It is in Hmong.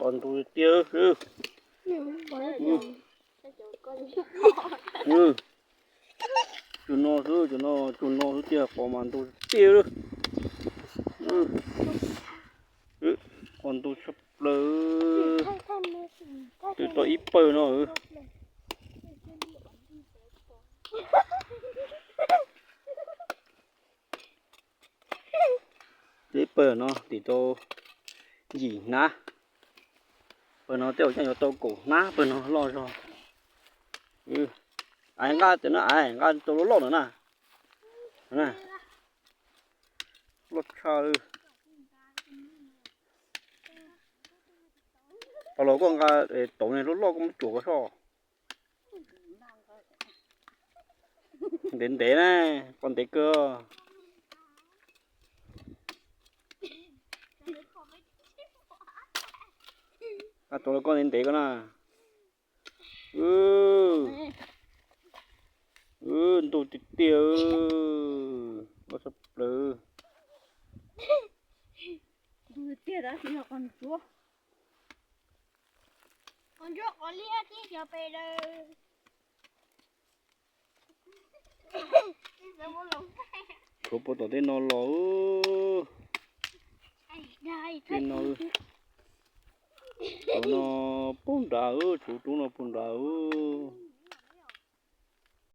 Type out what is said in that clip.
Qos ntug tiag. Cua no xwb, cua no, cua no xwb tiag, qos mas ntug tiag. Qos ntug tshaj plaws. Twb tau ib pawg no. Twb ib pawg no tim tau yim hnab. Pawg no tej zaum coj yuav tau kaum hnab, pawg no loj zog. Aiv nqa, cov no aiv nqa tau loj loj no na. Loj tshaj. Qos los koj nqa tau ne, loj loj koj muab tsuam koj soj. Ntev ntev na, qos ntev kawg. Nqa tau los koj ntev ntev koj na. Ntug tiag tiag, loj tshaj plaws. Tshuav puag tom tej no los. Tej no, tshuav no puag nrad, tshuav roob no puag nrad.